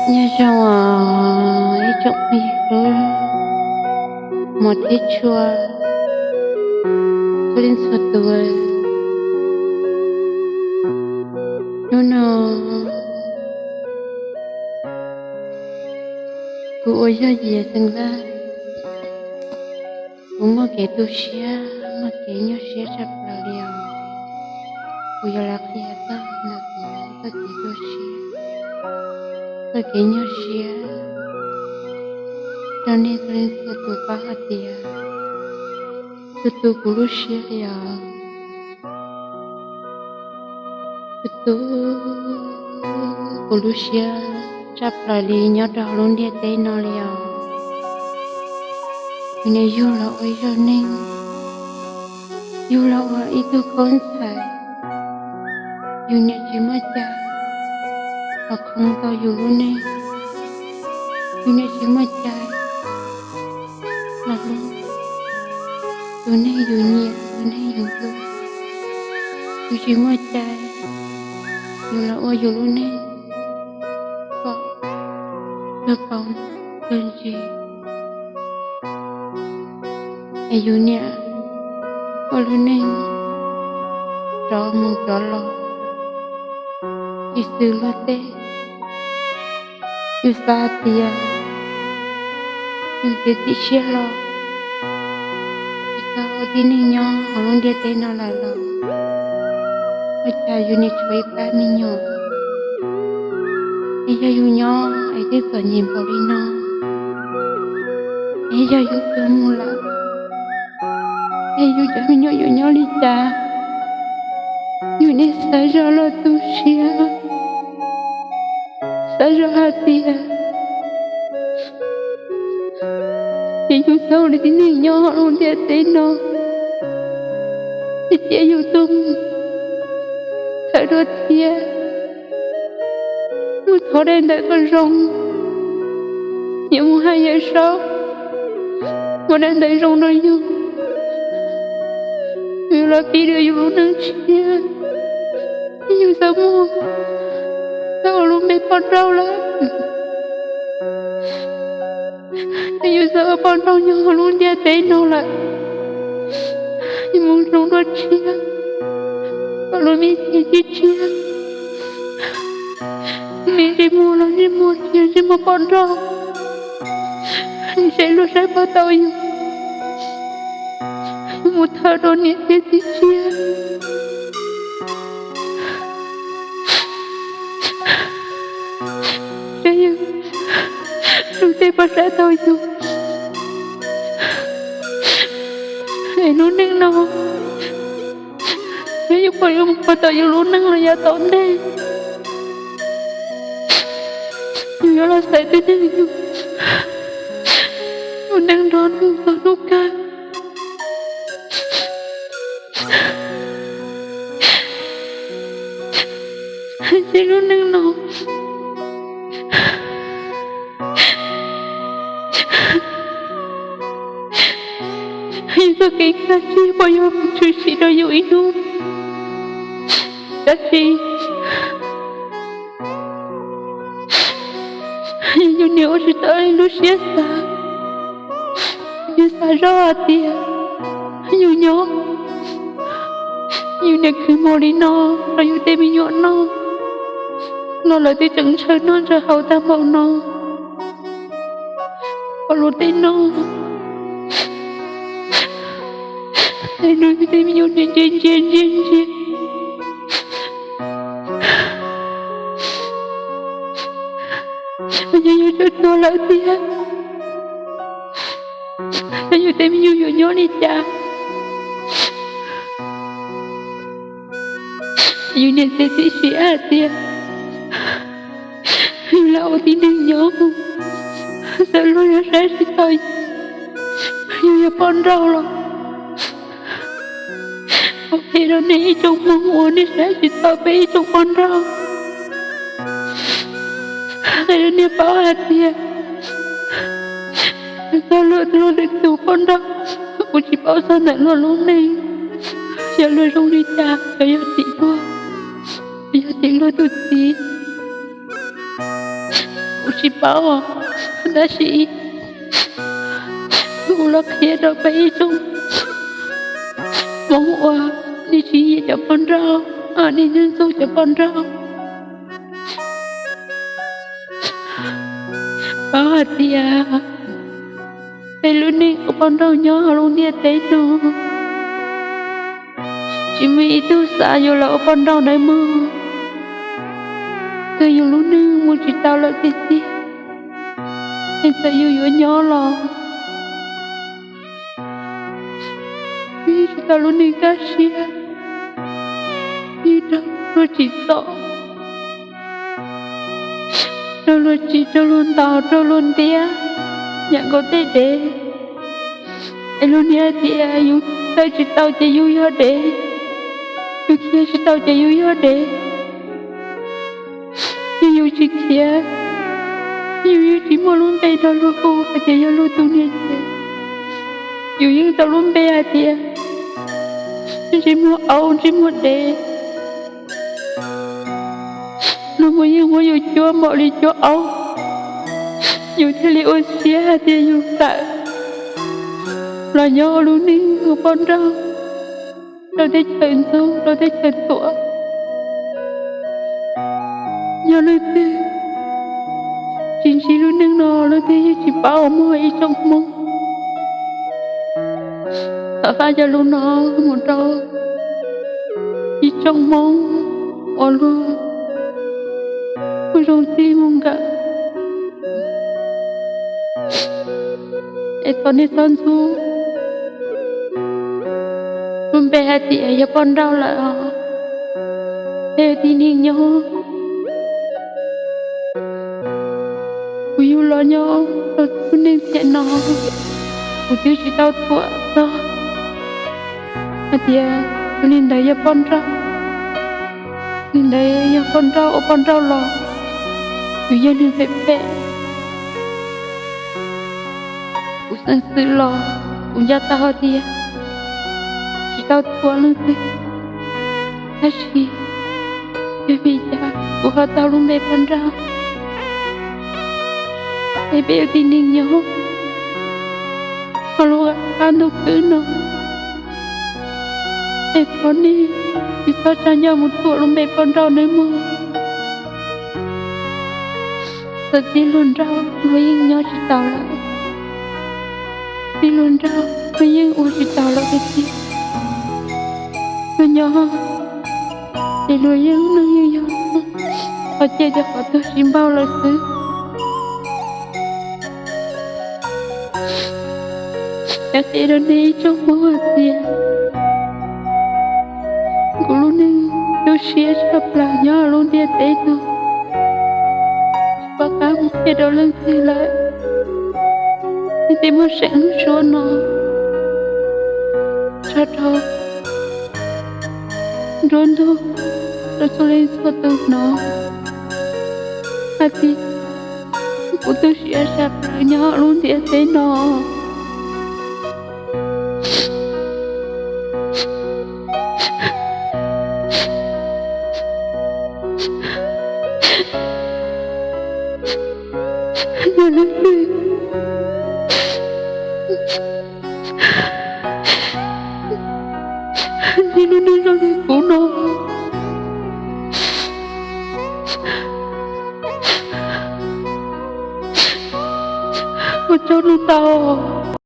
Nyob zoo os ib tsoom phooj ywg hlub, hmov thiab tshua, txhua leej txhua tus. Hnub no kuv ua yog Yias Xeem Vaj, kuv muaj kev tu siab, muaj kev nyuaj siab tshaj plaws li os. Kuv yuav los qhia txog ntawm kuv txoj kev tu siab, txoj kev nyuaj siab rau nej txhua leej txhua tus paub hais tias tu tu kuv lub siab li os. Tu tu kuv lub siab tshaj plaws li nyob rau hauv lub ntiaj teb no li os. Kuv niam yug los ua ib zaug neeg, yug los ua ib tug khaub ntxhais, yus niam tsis muaj cai los khoo tau yus lub neej, yus niam tsis muaj cai los hlub tus neeg yus nyiam, tus neeg yus hlub. Yus tsis muaj cai, yus los ua yus lub neej kom luag paub luag ntsis, es yus niam ua lub neej rov mus rov los tsis xws luag tej. Yus xav hais tias yus txiav txim siab los tsis txhob ua tib neeg nyob hauv lub ntiaj teb no lawm los, ua cas yus niam tshuav ib pab me nyuam, es yog yus nyob es twb txom nyem npaum li no, es yog yus tuag mus lawm, es yus cov me nyuam yuav nyob li cas? Yus niam xav zoj los tu siab, xav zoj hais tias ces yus txhob ua li tib neeg nyob hauv lub ntiaj teb no, es cia yus tuag mus thawm dua thiab, mus thov daim ntawv kom zoo, yuav mus hais yawm saub muab daim ntawv zoo rau yus, yus los pib dua yus lub neej tshiab. Yus txhob muaj, txhob ua lub npe poj nrauj lawm, yus txhob ua poj nrauj nyob hauv lub ntiaj teb no lawm. Yus mus hloov dua tshiab, kom lub me txiv tshiab tshiab, me ntsej muag los ntsej muag tshiab, ntsej muag poj nrauj, ntshe luag saib pom tau yus. Yus mus thawm rau niam thiab txiv tshiab, saib yus, luag tej puas saib tau yus. Es lub neej no, saib yus puas yuav mus puag tau yus lub neej los yav tom ntej. Yus yuav los xaiv tus neeg yus, yus neej nrog hnub txog hnub kawg. Ces lub neej no, yus txoj kev nkag siab puas yuav tshwm sim rau yus ib hnub, tab sis yus niam ua tsis tau li lub siab xav. Yus xav zoj hais tias yus nyob, yus niam khwv mos li no rau yus tej me nyuam noj, los lawv twb tseem ntshaw noj ntshaw haus tag npaum no. Hauv lub teb no, tej no yus tej me nyuam niam ntsia ntsia ntsia ntsia, yog yus tseem tuag lawm tiag, yog yus tej me nyuam yuav nyob li cas? Yus niam txiav txim siab hais tias yus lam ua tib neeg nyob, txawm luag yuav saib tsis taus, yus yog poj nrauj los, ua phem rau nej ib tsoom Hmoob uas nej saib tsis taus peb ib tsoom poj nrauj. Qhia rau nej paub hais tias txog luag tus poj nrauj, kuv tsis paub txog ntawm luag lub neej, yog luag zoo li cas, xyov yog tim luag, yog tim luag tus txiv, kuv Tsis paub, tab sis kuv los qhia rau peb ib tsoom Hmoob uas nej tsis nyiam cov poj nrauj, nej ntxub ntxub cov poj nrauj. Paub hais tias peb lub neej ua poj nrauj nyob hauv lub ntiaj teb no, tsis muaj ib tug xav yuav los ua poj nrauj nawb mog. Twb yus lub neej mus tsis tau lawm tiag tiag, es txawm yus yuav nyob los yus tsis tau lub neej kaj siab, yus raug luag tsim txom, raug luag tsim, raug luag ntaus, raug luag ntiab, yam nkaus tej dev. Es luag niaj hais tias yus txawj tsis tau ces yus yog dev, yus khiav tsis tau ces yus yog dev. Yog yus tsis khiav, yus yeej tsis muaj lub npe nrog luag hu hais tias yog luag tus niam ces, yus yeej tau lub npe hais tias ntsej muag aub ntsej muag dev. Luag muaj yeej muab yus cuab npaum li cuab aub, yus thiaj li ua siab hais tias yus tawm los nyob lub neej ua poj nrauj rau teb chaws ntxub, rau teb chaws thuam. Yog leej twg tsis ntsib lub neej no, leej twg yeej tsis paub uas muaj ib tsoom Hmoob. Thov faj cov lus no mus rau ib tsoom Hmoob uas luag kuj zoo txij mus nkawm, es thov nej txhob ntxub lub npe hais tias yog poj nrauj lawm os. Peb tib neeg nyob, kuv yug los nyob rau lub neej tiam no, kuv twb tsis tau thuam txog hais tias tus neeg ntawd yog poj nrauj, neeg ntawd yog poj nrauj ua poj nrauj los, tus yog neeg phem phem. Kuv xeeb xwm los kuv nco tau hais tias tsis tau thuam leej twg, tab sis yog vim cas kuv ho tau lub npe poj nrauj, es peb ua tib neeg nyob hauv lub qab ntuj khwb no, es thov nej tsis txhob tsa ncauj mus thuam lub npe poj nrauj nawb mog. Txawm txij luag nraug luag yeej nyob tsis tau lawm, txij luag nraug luag yeej ua tsis tau lawm tiag tiag. Luag nyob ces luag yeej neej yeej yog qhov ciaj cov qhov tuag tsis npaug lawm xwb. Qhia rau nej ib tsoom Hmoob hais tias kuv lub neej tu siab tshaj plaws nyob lub ntiaj teb no, tsis pom qab mus qhia rau leej twg lawm. Nej tej muaj seem lub suab no, tso rau nruab ntug rau txhua leej txhua tus hnov hais tias kuv tu siab tshaj plaws nyob lub ntiaj teb no. Yog leej twg ntsib lub neej zoo li kuv no, ua tsaug ntau.